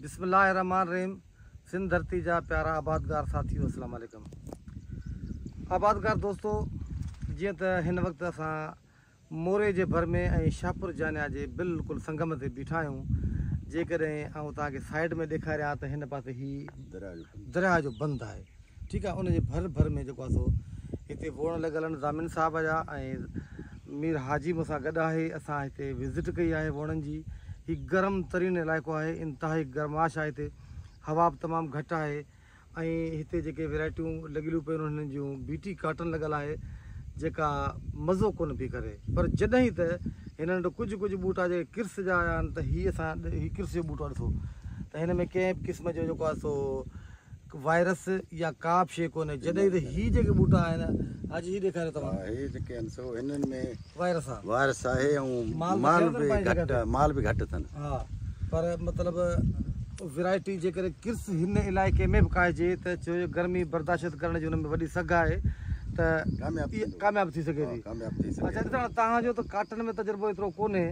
بسم الله الرحمٰن الرحيم سنڌ ڌرتي جا پيارا آبادگار ساٿيو السلام عليڪم آبادگار دوستو جيئن ته هن وقت اسان موري جي ڀر ۾ ۽ شاهپور جانيا جي بلڪل سنگم تي بيٺا آهيون جيڪڏهن آئون توهان کي سائيڊ ۾ ڏيکاريان ته هن پاسي هي درياهه جو بند آهي ٺيڪ آهي ان جي ڀر ڀر ۾ جيڪو آهي سو هتي ووڻ لڳل آهن ضامن صاحب جا ۽ مير حاجي مون سان گڏ آهي اسان هتي وزٽ ڪئي آهي ووڻن جي هي گرم ترين علائقو آهي انتهائي گرماش آهي هتي هوا به تمام گهٽ آهي ۽ هتي جيڪي ويرائٽيون لڳليون پيون آهن هنن جون بي ٽي ڪاٽن لڳل آهي جيڪا مزو ڪونه پئي ڪري پر جڏهن ته هنن وٽ ڪجهه ڪجهه ٻوٽا جيڪي ڪرس جا آيا آهن ته هي اسان هي ڪرس جو ٻوٽو آهي ڏسو ته هن ۾ ڪنهن به قسم جو جيڪو آهي سو وائرس يا ڪا به شيء ڪونهي جڏهن ته هي جيڪي ٻوٽا آهن حاجي هي ڏيکاريو توهان. ها هي جيڪي آهن سو هنن ۾ وائرس آهي. وائرس آهي ۽ مال به گهٽ مال به گهٽ اٿن. ها پر مطلب ورائٽي جيڪڏهن ڪرس هن علائقي ۾ به ڪاهجي ته ڇو جو گرمي برداشت ڪرڻ جي ان ۾ وڏي سگهه آهي ته ڪامياب ٿي سگهي ٿي. اڇا ڏسڻ توهان جو ته ڪاٽن ۾ تجربو ايترو ڪونهي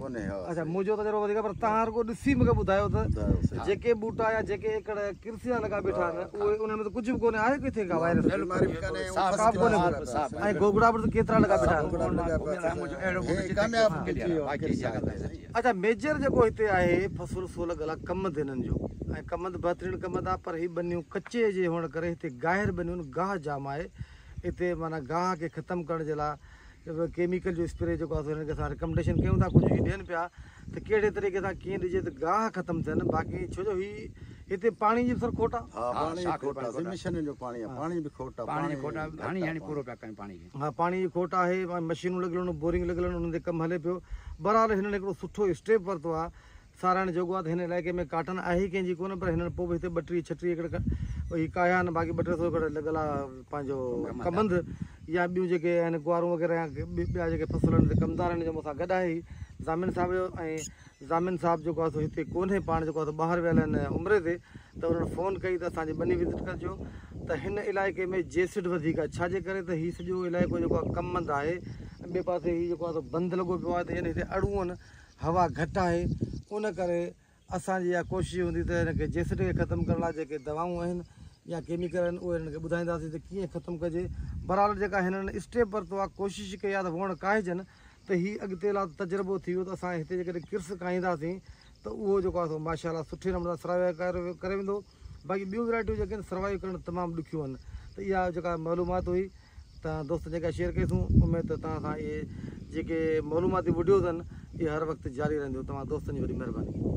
اڇا منهنجو تجربو وڌيڪ آهي پر توهان رڳو ڏسي مونکي ٻڌايو ته جيڪي ٻوٽا يا جيڪي ايڪڙ ڪرسيا لڳا بيٺا آهن اهي انهن ۾ ته ڪجهه به ڪونهي آهي ڪٿي ڪا وائرس بيماري به ڪانهي ڪا به ڪونهي ۽ گوگڙا به ڪيترا لڳا بيٺا آهن اڇا ميجر جيڪو هتي آهي فصل سو لڳل آهي ڪمند هنن جو ۽ ڪمند بهترين ڪمند آهي پر هي ٻنيون ڪچي جي هئڻ ڪري هتي گاهر ٻنيون گاهه جام آهي هتي معنيٰ گاهه کي ختم ڪرڻ جي لاء ڪيميڪل جو اسپري جيڪو آهي سو هنن کي اسان رڪمنڊيشن ڪيون ٿا ڪجهه هي ڏين پيا ته ڪهڙي طريقي سان ڪيئن ڏجي ته گاهه ختم ٿين باقي ڇو جو هي هتي پاڻي جي به سر کوٽ آهي. ها پاڻي جي کوٽ آهي سي مشينن جو پاڻي آهي پاڻي به کوٽ آهي پاڻي جي کوٽ آهي هاڻي هاڻي پورو پيا ڪيون پاڻي کي. ها پاڻي جي کوٽ آهي ۽ مشينون لڳل آهن بورنگ لڳل آهن انهن تي ڪم هلي پيو بهرحال هنن هڪڙو سٺو اسٽيپ ورتو آهي ساراهڻ جوڳو آهي ته هن علائقي ۾ ڪاٽن آهي ئي ڪنهن جي ڪونه پر هنن پوء به هتي 32 36 ايڪڙ هي ڪاهيا آهن باقي ٻه ٽي سو ايڪڙ لڳل آهي پنهنجو ڪمند يا ٻيون جيڪي آهن گوارون وغيره يا ٻيا جيڪي فصل آهن ڪمدار آهن جو مون سان گڏ آهي ضامن صاحب جو ۽ ضامن صاحب جيڪو آهي سو هتي ڪونهي پاڻ جيڪو آهي سو ٻاهر ويل آهن عمري تي ته انهن فون ڪئي ته اسان جي ٻني وزٽ ڪجو ته هن علائقي ۾ جيسڊ وڌيڪ آهي ڇاجي ڪري ته هي سڄو علائقو جيڪو آهي ڪمند آهي ۽ ٻئي پاسي هي جيڪو آهي سو بند لڳو پيو آهي ته يعني هتي اڙون هوا گهٽ آهي ان ڪري اسان جي اها ڪوشش هوندي ته هن کي جيسڊ کي ختم ڪرڻ لاء جيڪي دوائون آهن يا ڪيميڪل آهن اهي هنن کي ٻڌائينداسين ته ڪيئن ختم ڪجي بهرحال جيڪا هنن اسٽيپ ورتو آهي ڪوشش ڪئي آهي ته ووڻ ڪاهجن ته هي اڳتي لاء تجربو ٿي ويو ته اسان هتي جيڪڏهن ڪرس ڪاهينداسين ته اهو جيڪو آهي سو ماشاء الله سٺي نموني سان سروائيو ڪري ويندو باقي ٻيون ورائٽيون جيڪي آهن سروائيو ڪرڻ تمام ڏکيون آهن ته اها جيڪا معلومات هئي توهان دوستن جيڪا شيئر ڪئي سون اميد ته توهان سان اهي جيڪي معلوماتي وڊيوز آهن اهي هر وقت جاري رهنديون توهان دوستن جي وڏي مهرباني.